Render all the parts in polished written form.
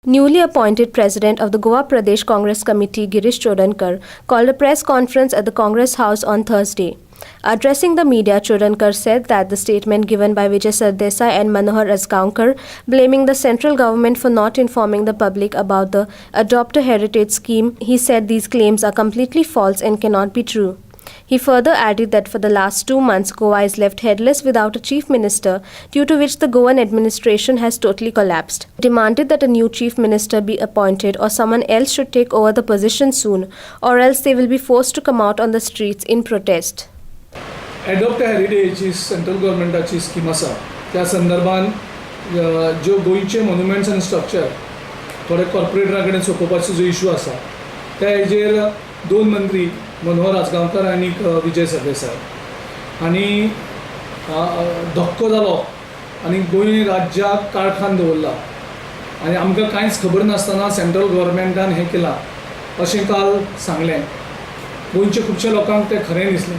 Newly appointed president of the Goa Pradesh Congress Committee, Girish Chodankar, called a press conference at the Congress House on Thursday. Addressing the media, Chodankar said that the statement given by Vijay Sardesai and Manohar Azgaonkar blaming the central government for not informing the public about the Adopt a Heritage scheme, he said these claims are completely false and cannot be true. He further added that for the last 2 months, Goa is left headless without a chief minister, due to which the Goan administration has totally collapsed. He demanded that a new chief minister be appointed or someone else should take over the position soon, or else they will be forced to come out on the streets in protest. Adopt heritage he central गव्हर्मेंटाची scheme आसा. त्या संदर्भान ज्यो गोंयचे monuments आनी structure थोडे कॉर्पोरेटरा कडेन सोंपोवपाचो जो issue आसा त्या हेजेर दोन मंत्री मनोहर आजगांवकर आनी विजय सरदेसाय आनी धक्को जालो आनी गोंय राज्याक काळखान दवरला आनी आमकां कांयच खबर नासतना सेंट्रल गव्हर्मेंटान हें केलां अशें काल सांगलें. गोंयच्या खुबश्या लोकांक तें खरें दिसलें,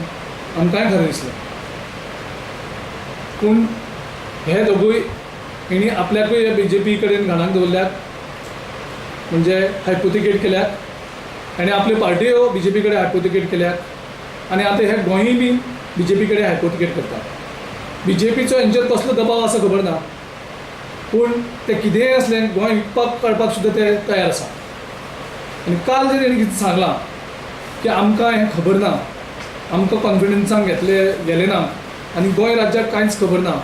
आमकांय खरें दिसलें. पूण हे दोगूय हेणी आपल्याकूय बी जे पी कडेन घाणाक दवरल्यात, म्हणजे हायपोथिकेट केल्यात आनी आपल्यो पार्ट्यो बी जे पी कडेन हायपोथिकेट केल्यात आनी आतां हे गोंयूय बी बी जे पी कडेन हायपोथिकेट करतात. बी जे पीचो हेंचेर कसलो दबाव आसा खबर ना, पूण तें कितेंय आसलें गोंय विकपाक काडपाक सुद्दां ते तयार आसा. आनी काल जे तेणी कितें सांगलां की आमकां हें खबर ना, आमकां कॉन्फिडन्सान घेतले गेले ना आनी गोंय राज्याक कांयच खबर ना,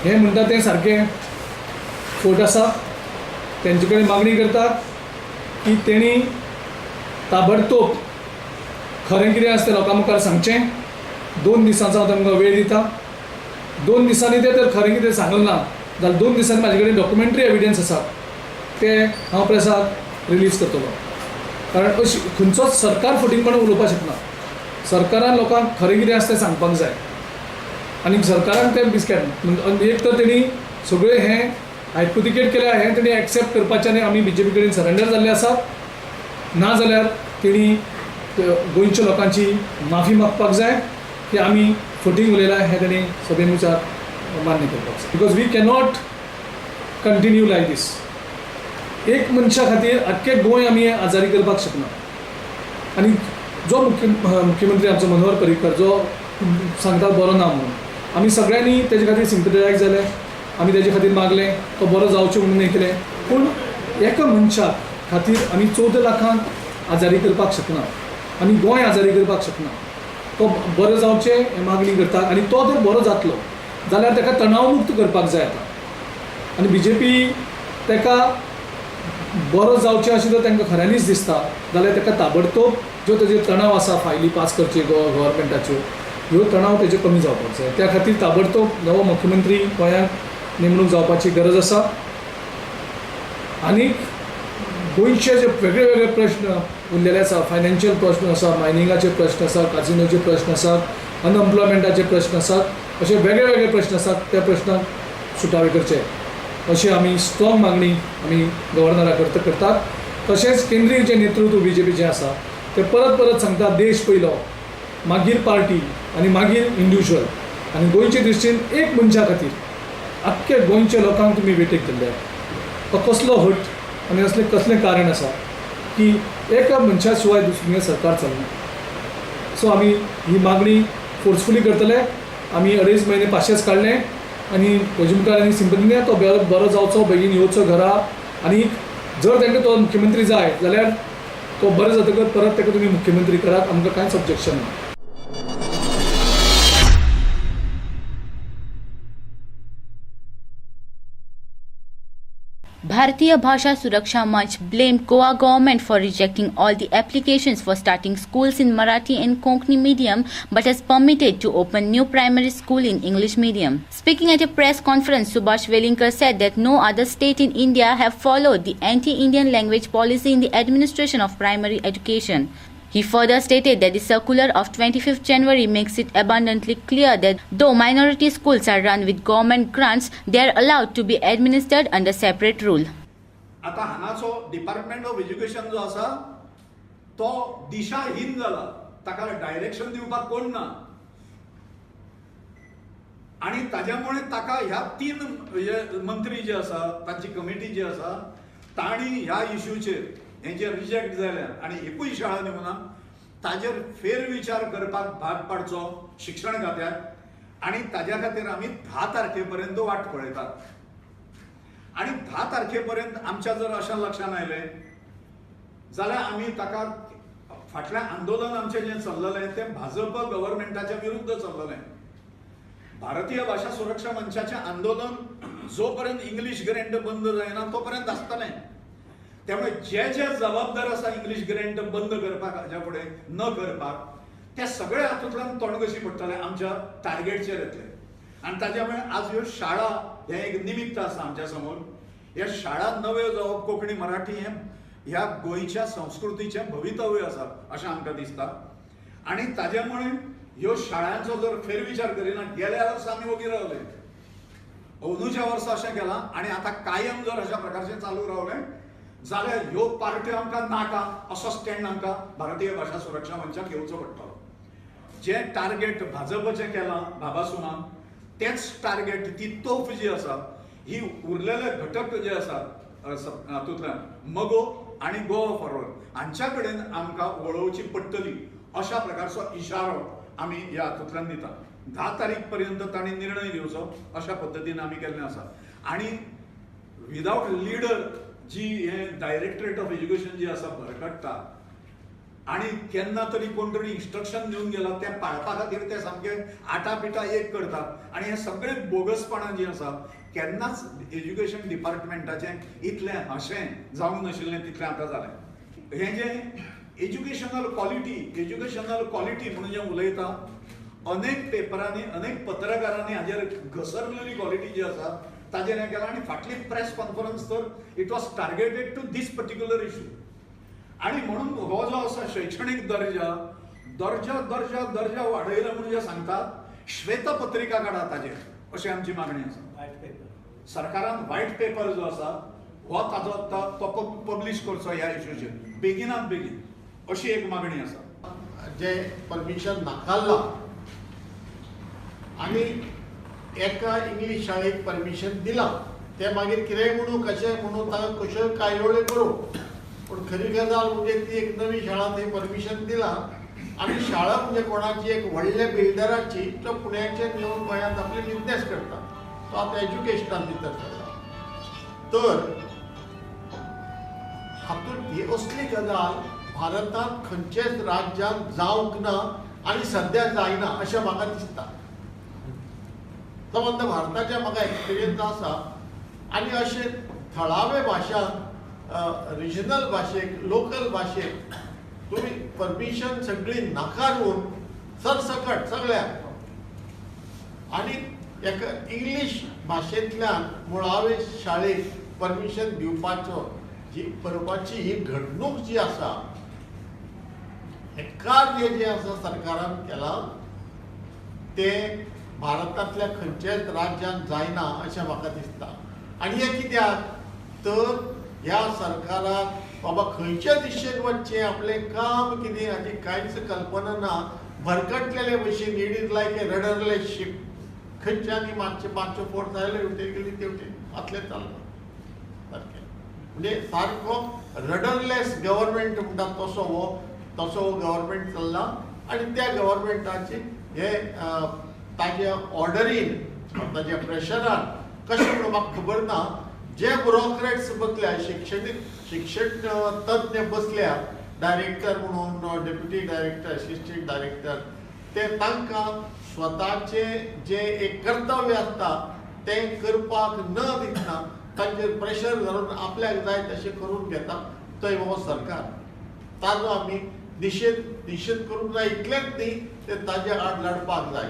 हें म्हणटा तें सारकें फट आसा. तेंचे कडेन मागणी करतात की तेणी ताबडतोब खरें कितें आसा तें लोकां मुखार सांगचें. 2 दिसांचो हांव तांकां वेळ दिता. 2 दिसांनी ते तर खरें कितें सांगलें ना जाल्यार 2 दिसांनी म्हाजे कडेन डॉक्युमेंटरी एविडन्स आसा ते हांव प्रेसाक रिलीज करतलो. कारण अशी खंयचोच सरकार फटींगपणां उलोवपाक शकना. सरकारान लोकांक खरें कितें आसा तें सांगपाक जाय आनी सरकारान तें बिस्केट एक तर तेणी सगळें हें हायपोथिकेट केल्या हें तेणी एक्सेप्ट करपाचें आनी आमी बी जे पी कडेन सरेंडर जाल्ले आसात, ना जाल्यार तेणी गोंयच्या लोकांची माफी मागपाक जाय की आमी फटींग उलयला हें तेणी सभे मुखार मान्य करपाक जाय. Because we cannot continue like this. एक मनशा खातीर आख्खें गोंय आमी आजारी करपाक शकना. आनी जो मुख्यमंत्री आमचो मनोहर पर्रीकर जो सांगता बरो ना म्हणून आमी सगळ्यांनी तेजे खातीर सिंपथायज जाले, आमी तेजे खातीर मागलें तो बरो जावचो म्हणून हें केलें, पूण एका मनशाक खातीर आमी 14 लाखांक आजारी करपाक शकना, आमी गोंय आजारी करपाक शकना. तो बरो जावचें हें मागणी करतात आनी तो जर बरो जातलो जाल्यार ताका तणावमुक्त करपाक जाय आतां. आनी बी जे पी ताका बरो जावचें अशें जर तांकां खऱ्यांनीच दिसता जाल्यार ताका ताबडतोब ज्यो ताजे तणाव आसा फायली पास करच्यो गव्हर्मेंटाच्यो ह्यो तणाव तेजे कमी जावपाक जाय. त्या खातीर ताबडतोब नवो मुख्यमंत्री गोंयांत नेमणूक जावपाची गरज आसा. आनी गोंयचे जे वेगळे वेगळे प्रश्न उरलेले आसा, फायनान्शियल प्रश्न आसा, मायनिंगाचे प्रश्न आसा, काजिनोचे प्रश्न आसात, अनएम्प्लॉयमेंटाचे प्रश्न आसात, अशे वेगळे वेगळे प्रश्न आसात, त्या प्रश्नाक सुटावे करचे अशी आमी स्ट्रॉंग मागणी आमी गव्हर्नरा करतात. तशेंच केंद्रीय जे नेतृत्व बी जे पीचें आसा ते परत परत सांगता देश पयलो, मागीर पार्टी आनी मागीर इंडिविज्युअल. आनी गोंयचे दृश्टीन एक मनशा खातीर आख्खे गोंयच्या लोकांक तुमी वेटेक धरल्या, तो कसलो हट आनी असलें कसलें कारण आसा की एका मनशा शिवाय दुसरें सरकार चलना. सो आमी ही मागणी फोर्सफुली करतले. आमी 2.5 म्हयने पाशेच काडले आनी हेजे मुखार आनी सिंपती तो बरो जावचो, बेगीन येवचो घरा. आनी जर तांकां तो मुख्यमंत्री जाय जाल्यार तो बरो जातकच परत ताका तुमी मुख्यमंत्री करात, आमकां कांयच ऑब्जेक्शन ना. Bharatiya Bhasha Suraksha Manch blamed Goa government for rejecting all the applications for starting schools in Marathi and Konkani medium but has permitted to open new primary school in English medium. Speaking at a press conference, Subhash Velingkar said that no other state in India have followed the anti-Indian language policy in the administration of primary education. He further stated that the circular of 25th January makes it abundantly clear that though minority schools are run with government grants, they are allowed to be administered under separate rule. आता हांगाचो department of education जो आसा तो दिशाहीन जाला, ताका direction दिवपाक कोण ना आनी ताज्यामुळे ताका ह्या 3 मंत्री जे आसा तांची कमिटी जी आसा तांणी ह्या इश्यूचेर हें जें रिजेक्ट जालें आनी एकूय शाळा दिवना ताजेर फेरविचार करपाक भाग पाडचो शिक्षण खात्याक आनी ताज्या खातीर आमी 10 तारखे पर्यंत वाट पळयतात आनी 10 तारखे पर्यंत आमच्या जर अशें लक्षांत आयलें जाल्यार आमी ताका फाटलें आंदोलन आमचें जें चल्ललें तें भाजप गव्हर्मेंटाच्या विरुद्ध चल्ललें. भारतीय भाशा सुरक्षा मंचाचें आंदोलन जो पर्यंत इंग्लीश ग्रँट बंद जायना तो पर्यंत आसतलें. त्यामुळे जे जे जबाबदार आसा इंग्लीश ग्रँट बंद करपाक हाज्या फुडें न करपाक त्या सगळ्या हातूंतल्यान तोंडगशी पडटले आमच्या टार्गेटचेर येतले आनी ताज्या मुळे आज ह्यो शाळा हें एक निमित्त आसा आमच्या समोर. ह्या शाळा नव्यो जावप कोंकणी मराठी हें ह्या गोंयच्या संस्कृतीचें भवितव्य आसा अशें आमकां दिसता आनी ताज्या मुळे ह्यो शाळांचो जर फेरविचार करिना गेल्या वर्सा आमी वोगी रावले, अंदूच्या वर्सा अशें केलां आनी आतां कायम जर अशा प्रकारचें चालू रावलें जाल्यार ह्यो पार्ट्यो आमकां नाका असो स्टँड आमकां भारतीय भाशा सुरक्षा मंचाक घेवचो पडटलो. जें टार्गेट भाजपचें केलां बाबासुमान तेंच टार्गेट ती तोफ जी आसा ही उरलेले घटक जे आसा हातूंतल्यान मगो आनी गोवा फॉरवर्ड हांच्या कडेन आमकां वळोवची पडटली अशा प्रकारचो इशारो आमी ह्या हातूंतल्यान दिता. 10 तारीख पर्यंत तांणी निर्णय घेवचो अशा पद्दतीन आमी केल्लें आसा आनी विदावट लिडर जी हें डायरेक्टरेट ऑफ एज्युकेशन जी आसा भरकट्टा आनी केन्ना तरी कोण तरी इन्स्ट्रक्शन दिवन गेला तें पाळपा खातीर ते सामके आटा पिटा एक करतात आनी हें सगळें बोगसपणां जीं आसा केन्नाच एज्युकेशन डिपार्टमेंटाचें इतलें हांशें जावंक नाशिल्लें तितलें आतां जालें. हें जें एज्युकेशनल क्वॉलिटी म्हणून जें उलयता अनेक पेपरांनी अनेक पत्रकारांनी हाजेर घसरलेली क्वॉलिटी जी आसा ताजेर हें केलां आनी फाटली प्रेस कॉन्फरन्स तर it was targeted to this particular issue. आनी म्हणून हो जो आसा शैक्षणीक दर्जा दर्जा दर्जा दर्जा वाडयला म्हणून जे सांगतात श्वेतपत्रिका काडा ताजेर अशी आमची मागणी आसा. सरकारान व्हायट पेपर जो आसा हो ताजो तो पब्लिश करचो ह्या इशूचेर बेगिनात बेगीन अशी एक मागणी आसा. जे परमिशन नाकारला आनी एका इंग्लीश शाळेक परमिशन दिलां ते मागीर कितेंय म्हणूं कशें म्हणूं ताका कश्योय कायरोळ्यो करूं पूण खरी गजाल म्हणजे ती एक नवी शाळा थंय परमिशन दिलां आनी शाळा म्हणजे कोणाची एक व्हडल्या बिल्डराची तो पुण्याच्यान येवन गोंयांत आपले बिजनेस करता तो आतां एज्युकेशनान भितर सरला. तर हातूंत ही असली गजाल भारतांत खंयचेच राज्यांत जावंक ना आनी सद्या जायना अशें म्हाका दिसता. संबंद भारताचे म्हाका एक्सपिरियन्स आसा आनी अशें थळावे भाशांक रिजनल भाशेक लोकल भाशेक तुमी परमिशन सगळी नाकारून सरसकट सगळ्याक आनी एका इंग्लीश भाशेंतल्यान मुळावे शाळेक परमिशन दिवपाचो जी करपाची ही घडणूक जी आसा हें कार्य जें आसा सरकारान केलां तें भारतांतल्या खंयच्याच राज्यांत जायना अशें म्हाका दिसता. आनी हें कित्याक तर ह्या सरकाराक बाबा खंयच्या दिशेन वचचें आपलें काम कितें हाची कांयच कल्पना ना. भरकटलेले भशेन it is like a rudderless ship खंयच्यानी मातशें मातशें फोर्स आयले हेवटेन गेली तेवटेन आतलें चल्लां सारकें म्हणजे सारको रडरलेस गव्हर्मेंट म्हणटा तसो हो गव्हर्मेंट चल्ला आनी त्या गव्हर्मेंटाची हे ताज्या ऑर्डरीन ताज्या प्रेशरान कशें म्हणून म्हाका खबर ना जे ब्युरोक्रेट्स बसल्या शिक्षण तज्ञ बसल्या डायरेक्टर म्हणून डेप्युटी डायरेक्टर असिस्टंट डायरेक्टर ते तांकां स्वताचे जे एक कर्तव्य आसता तें करपाक न दितना तांचेर प्रेशर घालून आपल्याक जाय तशें करून घेता तो हो सरकार ताजो आमी निशेध करूंक जाय इतलेंच न्ही ते ताजे आड लढपाक जाय.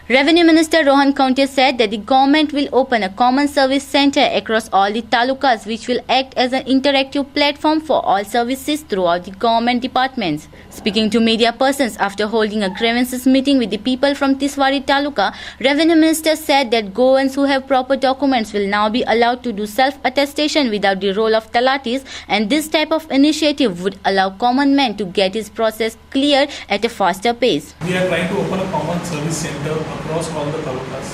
Revenue Minister Rohan Khaunte said that the government will open a common service center across all the talukas, which will act as an interactive platform for all services throughout the government departments. Speaking to media persons after holding a grievances meeting with the people from Tiswadi Taluka, Revenue Minister said that Goans who have proper documents will now be allowed to do self-attestation without the role of talatis, and this type of initiative would allow common man to get his process cleared at a faster pace. We are trying to open a common service center across all the talukas.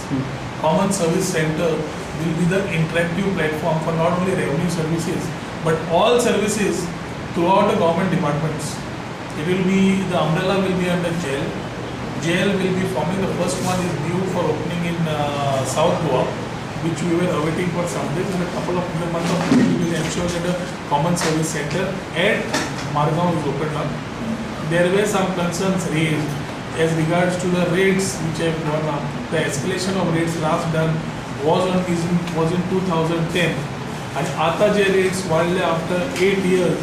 Common service center will be the interactive platform for not only revenue services but all services throughout the government departments. It will be, the umbrella will be under jail. Jail will be forming, the first one is due for opening in South Goa, which we were awaiting for some days. In a couple of the month of May, we will ensure that a common service center at Margao is opened up. There were some concerns raised as regards to the rates which have gone up. The escalation of rates last done was in 2010, and आता जे rates वाढले after 8 years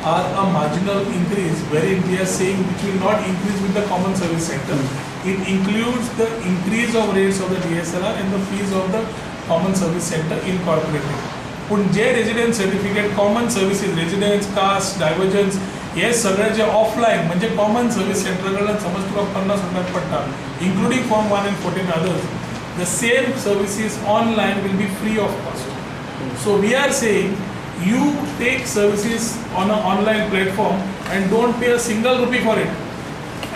are a marginal increase, wherein we are saying which will not increase with the common service center. It includes the increase of rates of the DSLR and the fees of the common service center incorporated. पूण जे resident certificate, common services, residence, caste, divergence, हे सगळे जे offline म्हणजे common service सेंटरा कडल्यान समज तुका 50 रुपयाक पडटा, including form 1 and 14 others, the same services online will be free of cost. So we are saying you take services on an online platform and don't pay a single rupee for it.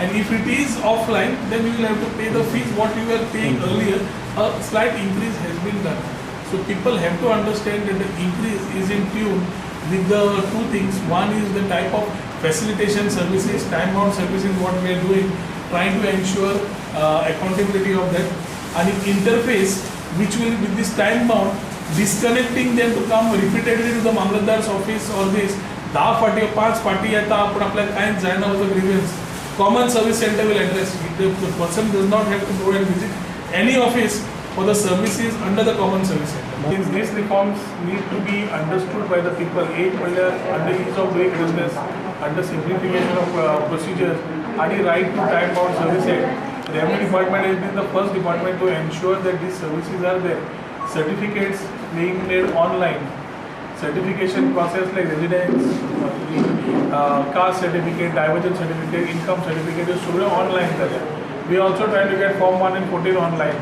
And if it is offline, then you will have to pay the fees what you were paying earlier. A slight increase has been done. So people have to understand that the increase is in tune with the two things. One is the type of facilitation services, time-bound services, what we are doing, trying to ensure accountability of that, and interface which will with this time-bound, disconnecting them to come repeatedly to the Mamlatdar's office or this 10 फाटी 5 फाटी येता पण आपल्याक कांयच जायना was a grievance. Common service center will address it. The person does not have to go and visit any office for the services under the common service center. These reforms need to be understood by the people. एक म्हणल्यार under ease of doing business, under simplification of procedures, आणि right to time bound services. Revenue department has been the first department to ensure that these services are there. Certificates being made online, certification process like residence, caste certificate, divergence certificate, income certificate is सगळें online जालें. We also trying to get form 1 and 14 online.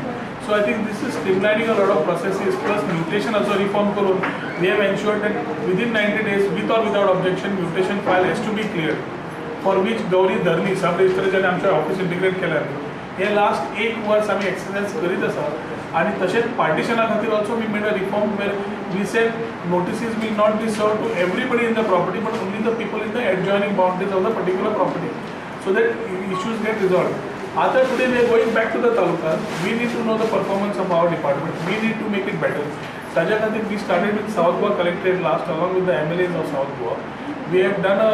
So I think this is streamlining a lot of processes, plus mutation also reform करून we have ensured that within 90 days with or without objection mutation file has to be cleared, for which Gauri Dharni sub registrar आमच्या office integrate केल्या. हे last एक वर्स आमी exercise करीत आसा. आनी तशेंच पार्टिशना खातीर also we made a reform where we said notices will not be served to everybody in the property but only the people in the adjoining boundaries of the particular property, so that issues get resolved. आता today we are going back to the taluka. We need to know the performance of our department, we need to make it better. ताज्या खातीर we started with South Goa collectorate last along with the MLAs of South Goa. We have done a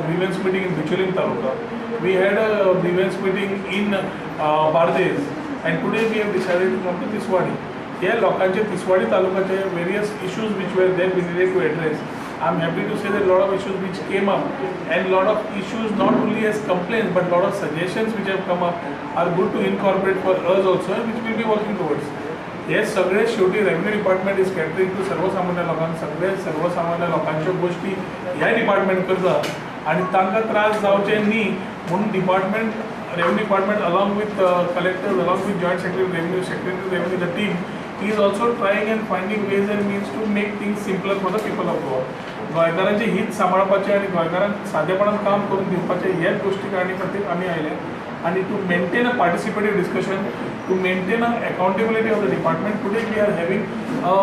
grievance meeting in Bicholim taluka, we had a grievance meeting in Bardez, and today we have decided to come to Tiswadi. ह्या लोकांचे तिसवाडी तालुक्याचे various issues which were there we needed to address. I am happy to say that lot of issues which came up and lot of issues not only as complaints but lot of suggestions which have come up are good to incorporate for us also, which we'll be working towards. हे सगळे शेवटी revenue department is catering to सर्वसामान्य लोकांक, सगळे सर्वसामान्य लोकांच्यो गोश्टी ह्या डिपार्टमेंट करता आनी तांकां त्रास जावचे न्ही म्हणून department, revenue department along with collectors, along with joint secretary revenue, secretary revenue, the team is also trying and finding ways and means to make things simpler for the people of Goa. गोंयकारांचें हित सांबाळपाचें आनी गोंयकारांक सादेपणान काम करून दिवपाचें ह्याच गोश्टी कारणी खातीर आमी आयले. आनी to maintain a participative discussion, to maintain a accountability of the department, today we are having a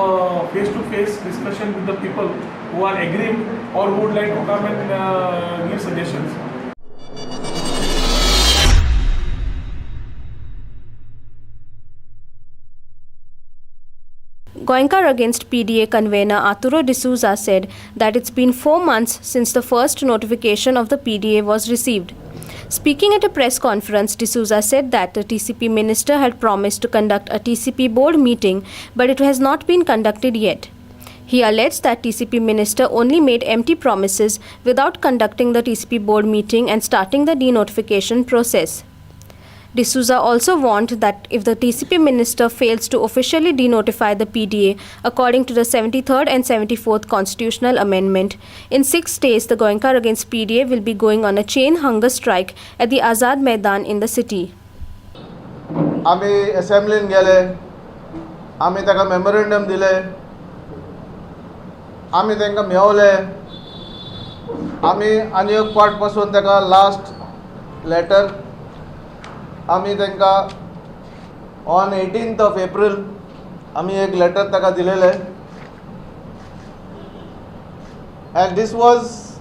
face to face discussion with the people who are aggrieved or who would like to come and give suggestions. Goenkar Against PDA convener Arturo D'Souza said that it's been 4 months since the first notification of the PDA was received. Speaking at a press conference, D'Souza said that the TCP minister had promised to conduct a TCP board meeting, but it has not been conducted yet. He alleged that TCP minister only made empty promises without conducting the TCP board meeting and starting the denotification process. D'Souza also warned that if the TCP minister fails to officially denotify the PDA according to the 73rd and 74th constitutional amendment, in 6 days the Goenkar against PDA will be going on a chain hunger strike at the Azad Maidan in the city. आमी असेंब्लीन गेले, आमी ताका memorandum दिले, आमी तांकां मेवले, आमी आनी एक पाट पासून ताका लास्ट लेटर आमी तांकां ऑन 18th of April आमी एक लेटर ताका दिलेलें. And this was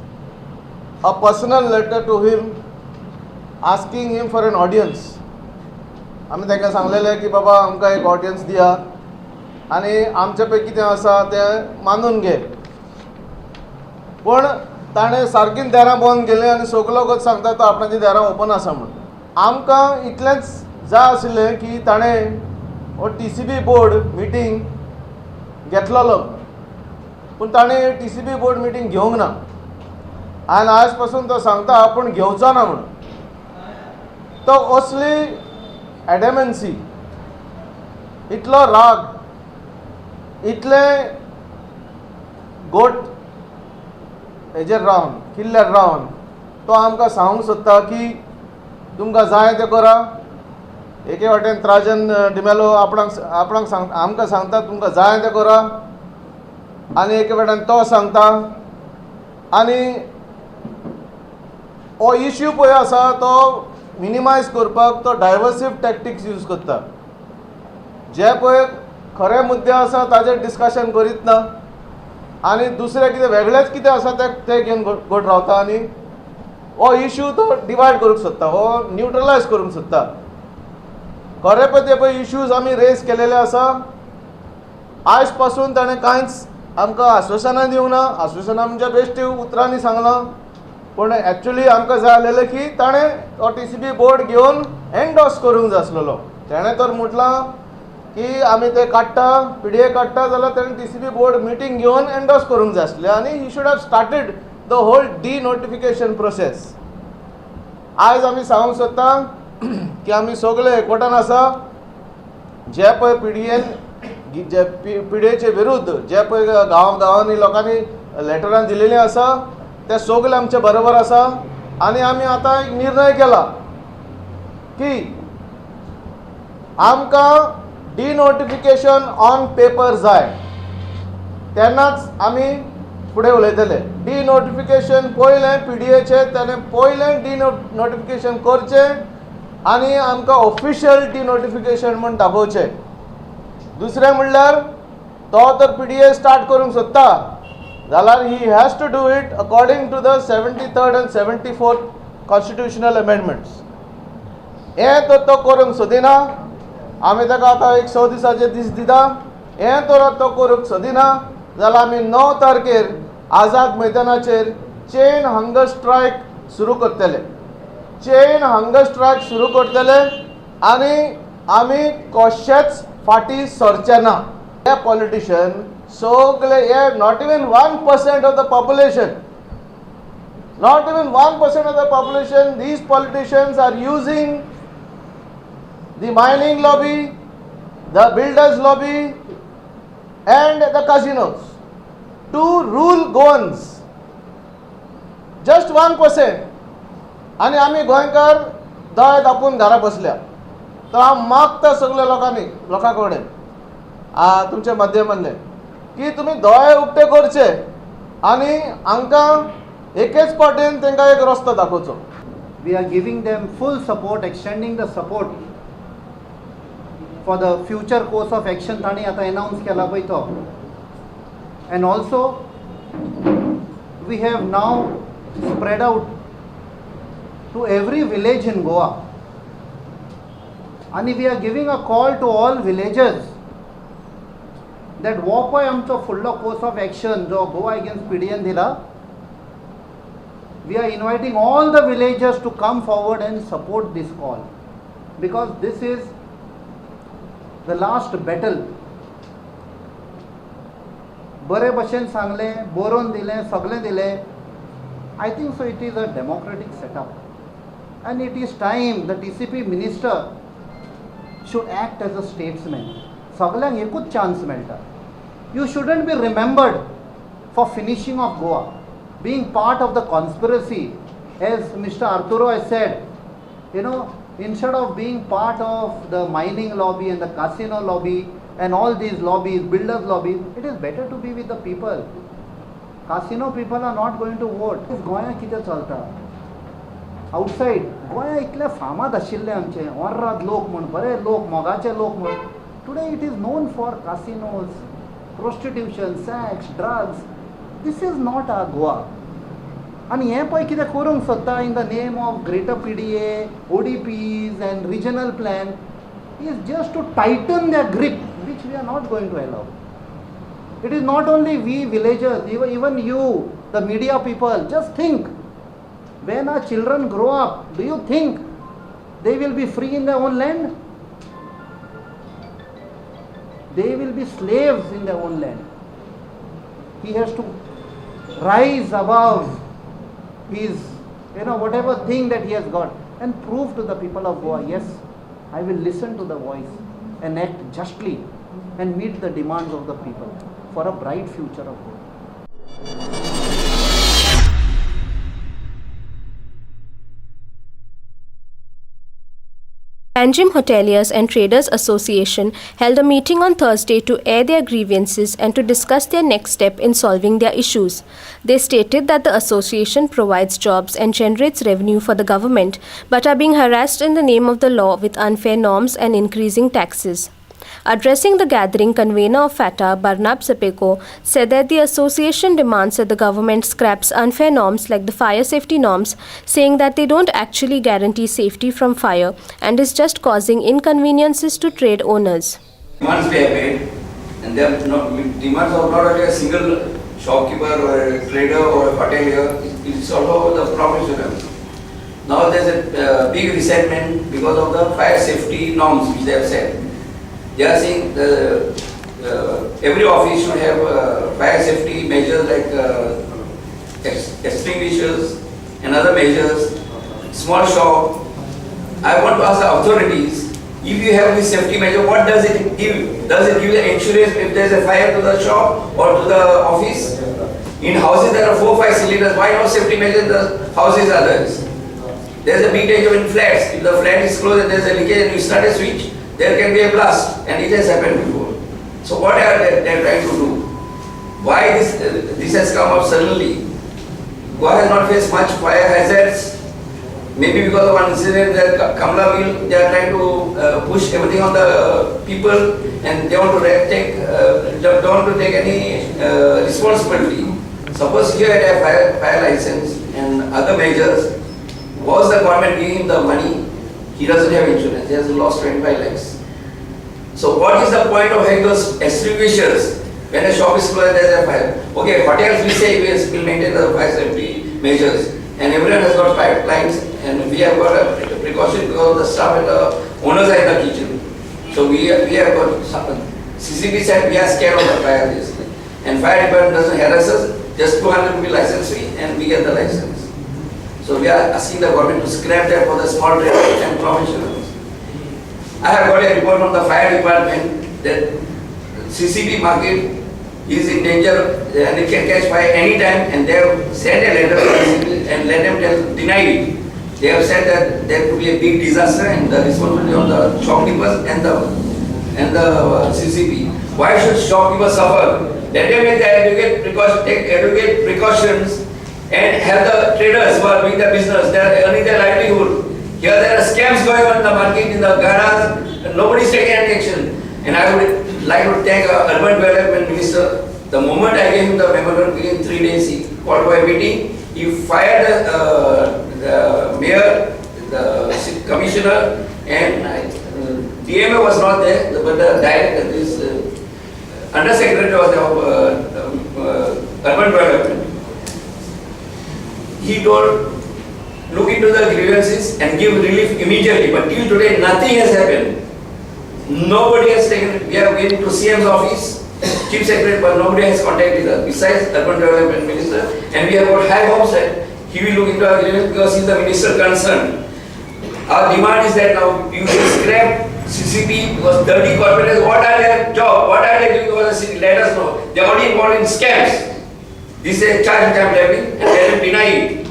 a personal letter to him asking him for an audience. आमी तांकां सांगलेलें की बाबा आमकां एक ऑडियन्स दिया आनी आमचे पळय कितें आसा तें मानून घे. पूण ताणें सारकीं दारां बंद केलीं आनी सगलो लोक सांगता तो आपणाचीं दारां ओपन आसा म्हूण. आमकां इतलेंच जाय आशिल्लें की ताणें हो TCP board मिटींग घेतलेलो, पूण ताणें TCP board मिटींग घेवंक ना आनी आयज पासून तो सांगता आपूण घेवचो ना म्हूण. तो असली एडमन्सी, इतलो राग, इतलें गोट हेजेर रावन किल्ल्यार रावन तो आमकां सांगूंक सोदता की तुमकां जाय तें करा. एके वाटेन त्राजन डिमेलो आपणाक आपणाक सांग आमकां सांगता तुमकां जाय तें करा, आनी एके वाटेन तो सांगता. आनी हो इश्यू पळय आसा तो मिनिमायज करपाक तो डायवर्सीव टॅक्टिक्स यूज करता. जे पळय खरे मुद्दे आसा ताजेर डिस्कशन करीत ना आनी दुसरें कितें वेगळेंच कितें आसा तें घेवन गोट रावता आनी हो इश्यू तो डिवायड करूंक सोदता, हो न्युट्रलायज करूंक सोदता. खरें पळय ते पळय इश्यूज आमी रेज केलेले आसा. आयज पासून ताणें कांयच आमकां आश्वासनां दिवंक ना. आश्वासनां म्हणजे बेश्टी उतरांनी सांगलां, पूण एक्चुली आमकां जाय आसलेलें की ताणें तो TCP board घेवन एन्डोर्स करूंक जाय आसलेलो. ताणें तर म्हटलां की आमी ते काडटा, PDA काडटा, जाल्यार ताणें TCP board meeting घेवन एन्डोर्स करूंक जाय आसलें आनी he should have started the whole denotification process. आयज आमी सांगूंक सोदता की आमी सगळे एकवटान आसा. जे पळय PDAन जे PDAचे विरुद्ध जे पळय गांव गांवांनी लोकांनी लेटरां दिलेलीं आसा ते सगळे आमचे बरोबर आसा. आनी आमी आतां एक निर्णय केला की आमकां डिनोटिफिकेशन ऑन पेपर जाय, तेन्नाच आमी फुडें उलयतले. डिनोटिफिकेशन पयलें PDAचें ताणें पयलें डिनोटिफिकेशन करचें आनी आमकां ऑफिशियल डिनोटिफिकेशन म्हूण दाखोवचें. दुसरें म्हणल्यार तो तर PDA start करूंक सोदता जाल्यार he has to do it according to the 73rd and 74th constitutional amendments. हें तर तो करूंक सोदिना. आमी ताका आतां एक 6 दिसाचे दीस दिता. हें तर तो करूंक सोदिना जाल्यार आमी 9 तारखेर आझाद मैदानाचेर चेन हंगर स्ट्रायक सुरू करतले. चेन हंगर स्ट्रायक सुरू करतले आनी आमी कशेच फाटीं सरचे ना. हे पॉलिटिशन सगळे हे not even 1% of the population, not even 1% of the population, these politicians are using the mining lobby, the builders lobby and the casinos to rule Goans. Just 1%. आनी आमी गोंयकार दोळे धांपून घरा बसल्या. तर हांव मागता सगल्या लोकांनी, लोकां कडेन तुमच्या माध्यमांतल्यान की तुमी दोळे उक्ते करचे आनी हांकां एकेच पाटीन तांकां एक रस्तो दाखोवचो. We are giving them full support, extending the support for the future course of action तांणी आतां अनाउन्स केला पळय तो. And also we have now spread out to every village in Goa आनी we are giving a call to all villages that हो पळय आमचो फुडलो कोर्स ऑफ एक्शन जो गोवा अगेन्स्ट PDAन दिला, we are inviting all the villagers to come forward and support this call, because this is the last battle. बरे भशेन सांगलें, बरोवन दिलें, सगळें दिलें. I think so it is a democratic setup. And it is time the TCP minister should act as a statesman. सगळ्यांक एकूच chance मेळटा. You shouldn't be remembered for finishing of Goa, being part of the conspiracy. As Mr. Arturo has said, you know, instead of being part of the mining lobby and the casino lobby and all these lobbies, builders lobbies, it is better to be with the people. Casino people are not going to vote. गोंया कितें चलता outside गोंया इतलें फामाद आशिल्लें आमचें, ओर्राद लोक म्हूण, बरे लोक, मोगाचे लोक म्हूण. Today it is known for casinos, prostitution, sex, drugs. This is not our Goa. आनी हें पळय कितें करूंक सोदता in the name of greater PDA, ODPs and regional plan is just to tighten their grip, which we are not going to allow. It is not only we villagers, even you, the media people, just think, when our children grow up, do you think they will be free in their own land? They will be slaves in their own land. He has to rise above his, you know, whatever thing that he has got and prove to the people of Goa, yes, I will listen to the voice and act justly and meet the demands of the people for a bright future of Goa. Panjim Hoteliers and Traders Association held a meeting on Thursday to air their grievances and to discuss their next step in solving their issues. They stated that the association provides jobs and generates revenue for the government, but are being harassed in the name of the law with unfair norms and increasing taxes. Addressing the gathering, convener of FATA, Barnab Sapeco, said that the association demands that the government scraps unfair norms like the fire safety norms, saying that they don't actually guarantee safety from fire and is just causing inconveniences to trade owners. Demands we have made, and they are not demands of not only a single shopkeeper or a trader or a hotelier, it's also the professionals. Now there's a big resentment because of the fire safety norms which they have set. They are saying every office should have fire safety measures like extinguishers and other measures, small shop. I want to ask the authorities, if you have this safety measure, what does it give? Does it give the insurance if there is a fire to the shop or to the office? In houses there are 4 or 5 cylinders. Why no safety measure in the houses others? There is a big danger in flats. If the flat is closed and there is a leakage and you start a switch, there can be a blast, and it has happened before. So what are they trying to do? Why this has come up suddenly? Goa has not faced much fire hazards. Maybe because of one incident that Kamla Mill, they are trying to push everything on the people, and they want to don't want to take any responsibility. Suppose here at a fire license and other measures, was the government giving him the money? He doesn't have insurance, he has lost 25 lakhs. So what is the point of having those extinguishers when a shop is closed and there is a fire? Okay, hotels we say we will maintain the fire safety measures, and everyone has got pipelines, and we have got a precaution because the staff and the owners are in the kitchen. So we have got some, CCP said we are scared of the fire basically. And fire department doesn't harass us, just 200 rupee license fee and we get the license. So we are asking the government to scrap that for the small traders and professionals. I have got a report from the fire department that CCP market is in danger and it can catch fire anytime, and they have sent a letter to CCP and let them deny it. They have said that there could be a big disaster and the responsibility of the shopkeepers and the CCP. Why should shopkeepers suffer? Let them make the adequate precautions and have the traders who are doing their business, they are earning their livelihood. Here there are scams going on in the market, in the garages, and nobody is taking any action. And I would like to thank our Urban Development Minister. The moment I gave him the memorandum, within 3 days he called for a meeting. He fired the mayor, the commissioner, and DMA was not there, but the director, this undersecretary was there of Urban Development. He told, look into the grievances and give relief immediately. But till today, nothing has happened. Nobody has taken, we have been to CM's office, Chief Secretary, but nobody has contacted us besides Urban Development Minister. And we have got high hopes that he will look into our grievance because he is the minister concerned. Our demand is that now you should scrap CCP because 30 corporators, what are their job? What are they doing for the city? Let us know. They are only involved in scams. This is a charge which I am leveling and they will deny it.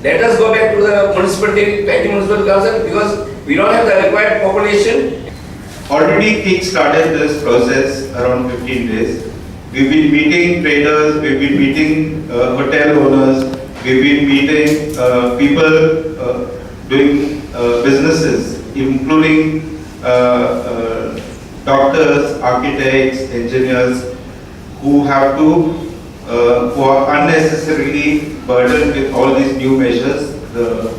Let us go back to the municipality, Panjim Municipal Council, because we don't have the required population. Already kick-started this process around 15 days. We've been meeting traders, we've been meeting hotel owners, we've been meeting people doing businesses, including doctors, architects, engineers, who have to, who are unnecessarily burdened with all these new measures the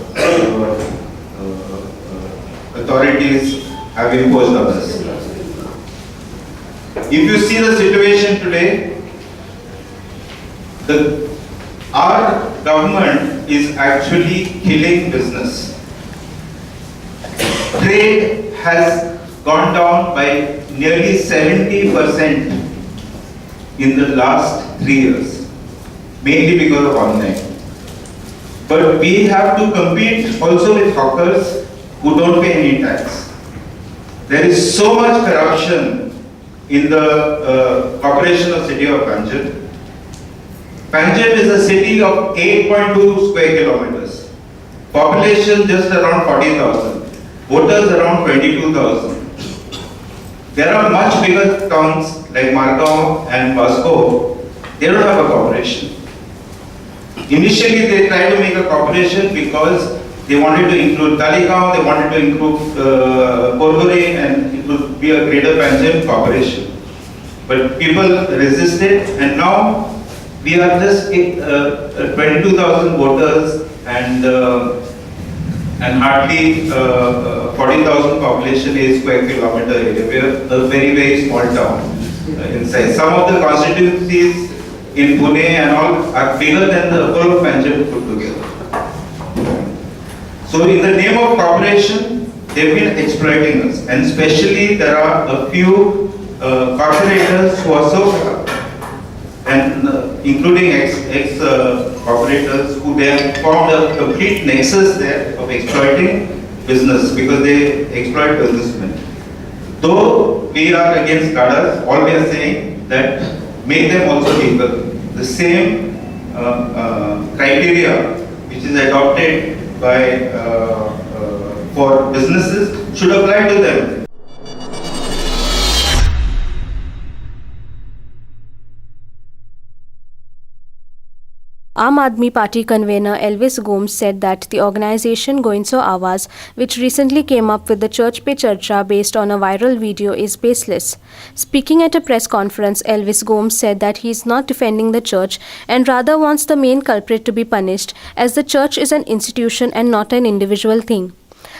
authorities have imposed on us. If you see the situation today, our government is actually killing business. Trade has gone down by nearly 70% in the last 3 years, mainly because of online. But we have to compete also with hawkers who don't pay any tax. There is so much corruption in the corporation of city of Panjim. Panjim is a city of 8.2 square kilometers. Population just around 40,000. Voters around 22,000. There are much bigger towns like Margao and Vasco. They don't have a corporation. Initially they tried to make a corporation because they wanted to include Taleigao, they wanted to include Porvorim, and it would be a greater Panjim corporation. But people resisted, and now we are just 22,000 voters and hardly 40,000 population is square kilometer area. We are a very, very small town in size. Some of the constituencies in Pune and all are bigger than the whole of Panjim put together. So in the name of corporation, they've been exploiting us, and especially there are a few corporators who are so corrupt, and including ex corporators who they have formed a complete nexus there of exploiting business, because they exploit businessmen. Though we are against gadas, all we are saying that make them also legal. The same criteria which is adopted by for businesses should apply to them. Aam Aadmi Party convener Elvis Gomes said that the organization Goencho Awaz, which recently came up with the Church Pe Charcha based on a viral video, is baseless. Speaking at a press conference, Elvis Gomes said that he is not defending the church and rather wants the main culprit to be punished, as the church is an institution and not an individual thing.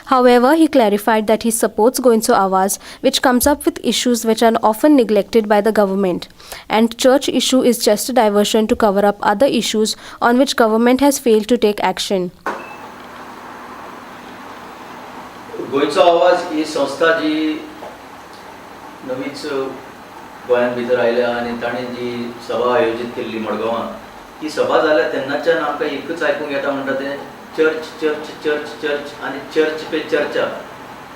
However, he clarified that he supports Goencho Awaz, which comes up with issues which are often neglected by the government. And church issue is just a diversion to cover up other issues on which government has failed to take action. Goencho Awaz ही संस्था जी नवीच गोंयांत भितर आयल्या आनी ताणें जी सभा आयोजीत केल्ली मडगांवां, ती सभा जाल्या तेन्नाच्यान आमकां एकूच आयकूंक येता म्हणटा तें चर्च चर्च चर्च चर्च आनी चर्च पे चर्चा.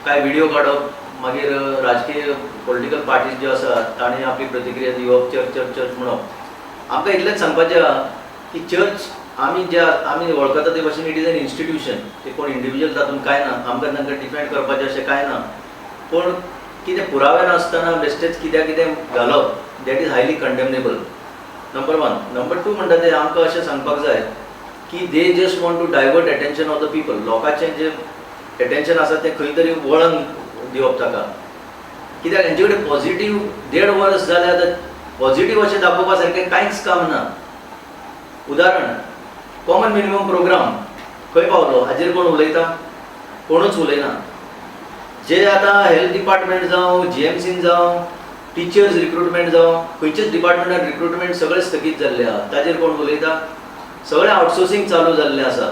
कांय व्हिडिओ काडप, मागीर राजकीय पॉलिटिकल पार्टीज ज्यो आसा ताणें आपली प्रतिक्रिया दिवप, चर्च चर्च चर्च म्हणप. आमकां इतलेंच सांगपाचें आहा की चर्च आमी ज्या आमी वळखता ते भाशेन it is an institution. ते कोण इंडिविज्युअल तातूंत कांय ना, आमकां तांकां डिफेंड करपाचें अशें कांय ना. पूण कितें पुरावे नासतना बेश्टेच कित्याक कितें घालप, that is highly condemnable, number one. Number two म्हणटा तें आमकां अशें सांगपाक जाय की they just want to divert attention of the people. लोकांचें जें एटेन्शन आसा तें खंय तरी वळण दिवप ताका, कित्याक हेंचे कडेन पॉझिटीव 1.5 वर्स जालें आतां पॉझिटीव अशें दाखोवपा सारकें कांयच काम ना. उदाहरण, कॉमन मिनिमम प्रोग्राम खंय पावलो हाजेर कोण उलयता? कोणूच उलयना. जे आतां हेल्थ डिपार्टमेंट जावं, जीएमसीन जावं, टिचर्स रिक्रुटमेंट जावं, खंयच्याच डिपार्टमेंटान रिक्रुटमेंट सगळें स्थगीत जाल्लें आहा, ताजेर कोण उलयता? सगळें आउटसोर्सिंग चालू जाल्लें आसा,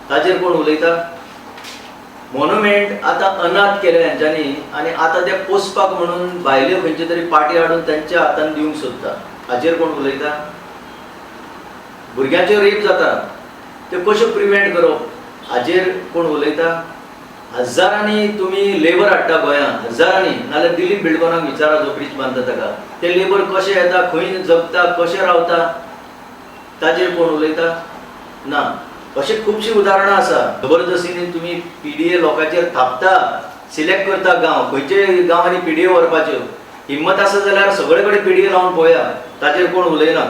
ताजेर कोण उलयता? मोन्युमेंट आतां अनाथ केले हेंच्यांनी आनी आतां ते पोसपाक म्हणून भायल्यो खंयच्यो तरी पार्टी हाडून तांच्या हातान दिवंक सोदता, हाजेर कोण उलयता? भुरग्यांच्यो रेप जाता त्यो कश्यो प्रिवेंट करप हाजेर कोण उलयता? हजारांनी तुमी लेबर हाडटा गोंयांत, हजारांनी. नाल्यार दिलीप बिल्डकॉनाक विचारा जो ब्रीज बांदता ताका, ते लेबर कशे येता, खंय जगता, कशे रावता, ताजेर कोण उलयता ना. अशें खुबशीं उदाहरणां आसा. जबरदस्तीने तुमी पीडीए लोकांचेर थापता, सिलेक्ट करता गांव, खंयचे गांवांनी पीडीए व्हरपाच्यो. हिम्मत आसा जाल्यार सगळे कडेन पीडीए लावन पळोवया, ताचेर कोण उलयना.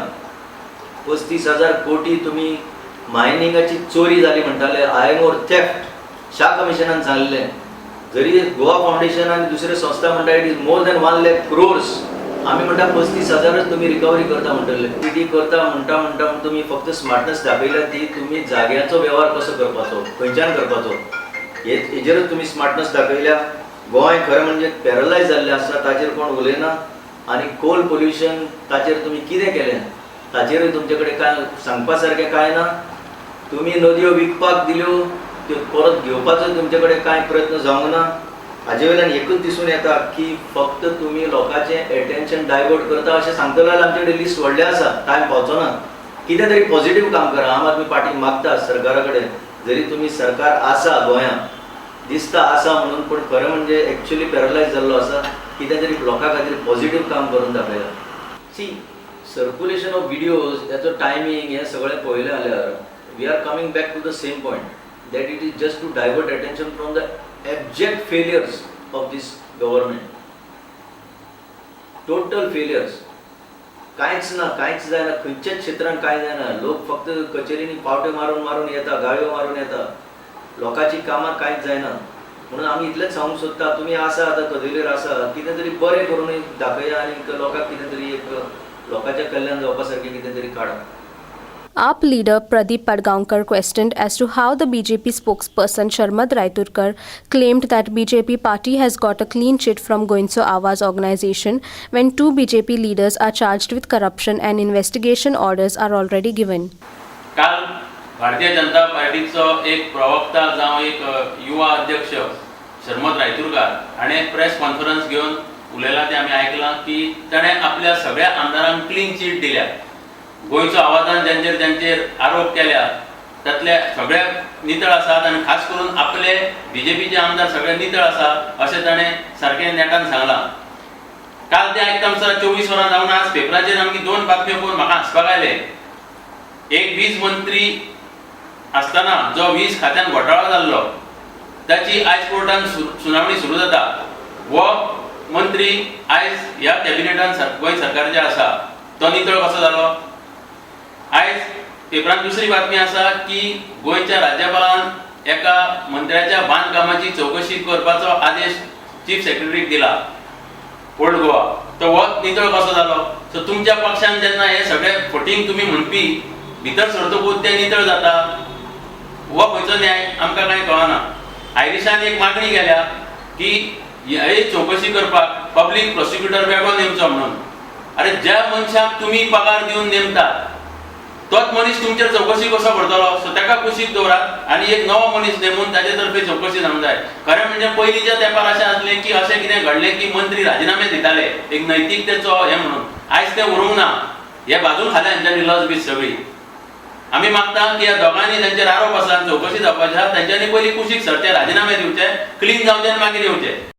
35,000 कोटी तुमी मायनिंगाची चोरी जाली म्हणटाले, आयर्न ओर थेफ्ट शाह कमिशनान सांगलें. जरी गोवा फावंडेशन आनी दुसऱ्यो संस्था म्हणटा it is more than 1 lakh crores, आमी म्हणटा 35,000 तुमी रिकवरी करता म्हणटले. पी करता म्हणटा म्हणटा तुमी फक्त स्मार्टनेस दाखयल्या ती तुमी जाग्याचो वेव्हार कसो करपाचो, खंयच्यान करपाचो, हेजेरूच तुमी स्मार्टनेस दाखयल्या. गोंय खरें म्हणजे पॅरलायज जाल्लें आसा, ताचेर कोण उलयना. आनी कोल पोल्युशन ताचेर तुमी कितें केलें ताचेरूय तुमचे कडेन कांय सांगपा सारकें कांय ना. तुमी नदयो विकपाक दिल्यो, त्यो परत घेवपाचो तुमचे कडेन कांय प्रयत्न जावंक ना. हाजे वयल्यान एकूच दिसून येता की फक्त तुमी लोकांचें एटेन्शन डायवर्ट करता अशें सांगतले जाल्यार आमचे कडेन लिस्ट व्हडलें आसा, टायम पावचो ना. कितें तरी पॉझिटीव काम करा. आम आदमी पार्टी मागता सरकारा कडेन, जरी तुमी सरकार आसा गोंयांत दिसता आसा म्हणून, पूण खरें म्हणजे एक्चुअली पॅरलायज जाल्लो आसा. कितें तरी लोकां खातीर पॉझिटीव काम करून दाखयला. सी सर्क्युलेशन ऑफ विडियोज, त्याचो टायमींग हें सगळें पळयलें जाल्यार we are coming back to the same point that it is just to divert attention from the abject failures of this government. Total failures. कांयच ना, कांयच जायना, खंयच्याच क्षेत्रान कांय जायना. लोक फक्त कचेरींनी पावट्यो मारून मारून येता, गाळयो मारून येता, लोकांची कामां कांयच जायना. म्हणून आमी इतलेंच सांगूंक सोदता, तुमी आसा आतां कदेलीर आसा, कितें तरी बरें करून दाखया आनी लोकांक कितें तरी एक लोकांचें कल्याण जावपा सारकें कितें तरी काडा. AAP leader Pradeep Padgaonkar questioned as to how the BJP spokesperson Sharmad Raiturkar claimed that BJP party has got a clean chit from Goencho Awaz organization when two BJP leaders are charged with corruption and investigation orders are already given. काल भारतीय जनता पार्टीचो एक प्रवक्ता जावं एक युवा अध्यक्ष शर्मद रायतुरकार हाणें press conference घेवन उलयलां तें आमी आयकलां की ताणें आपल्या सगळ्या आमदारांक क्लीन चीट दिल्या. गोंयचो आवाजान ज्यांचेर ज्यांचेर आरोप केल्या तातले सगळे नितळ आसात आनी खास करून आपले बीजेपीचे आमदार सगळे नितळ आसा अशें ताणें सारकें नेटान सांगलां. काल तें आयकता म्हणसर 24 वरां जावन आज पेपराचेर आमकी दोन बातम्यो पळोवन म्हाका हांसपाक आयलें. एक वीज मंत्री आसतना जो वीज खात्यान घोटाळो जाल्लो ताची आयज कोर्टान सुनावणी सुरू जाता. हो मंत्री आयज ह्या कॅबिनेटान गोंय सरकारचे आसा, तो नितळ कसो जालो? आयज पेपरान दुसरी बातमी आसा की गोंयच्या राज्यपालान एका मंत्र्याच्या बांदकामाची चवकशी करपाचो आदेश चीफ सेक्रेटरीक दिला ओल्ड गोवा, तो हो नितळ कसो जालो? सो तुमच्या पक्षान जेन्ना हे सगळे फटींग तुमी म्हणपी भितर सरतकूच ते नितळ जाता, हो खंयचो न्याय आमकां कांय कळना. आयरिशान एक मागणी केल्या की हे चवकशी करपाक पब्लीक प्रोसिक्युटर वेगळो नेमचो म्हणून. अरे ज्या मनशाक तुमी पगार दिवन नेमतात तोच मनीस तुमचेर चवकशी कसो करतलो? सो ताका कुशीक दवरात आनी एक नवो मनीस नेमून ताजे तर्फे चवकशी जावंक जाय. खरें म्हणजे पयलींच्या तेंपार अशें आसलें की अशें कितें घडलें की मंत्री राजिनामे दिताले एक नैतिकतेचो हें म्हणून. आयज तें उरूंक ना, हे बाजून खालें हेंच्यांनी लज बीज सगळी. आमी मागता की ह्या दोगांनी जांचेर आरोप आसा चवकशी जावपाची आसा तेंच्यांनी पयलीं कुशीक सरचें, राजिनामे दिवचे, क्लीन जावचे आनी मागीर येवचे.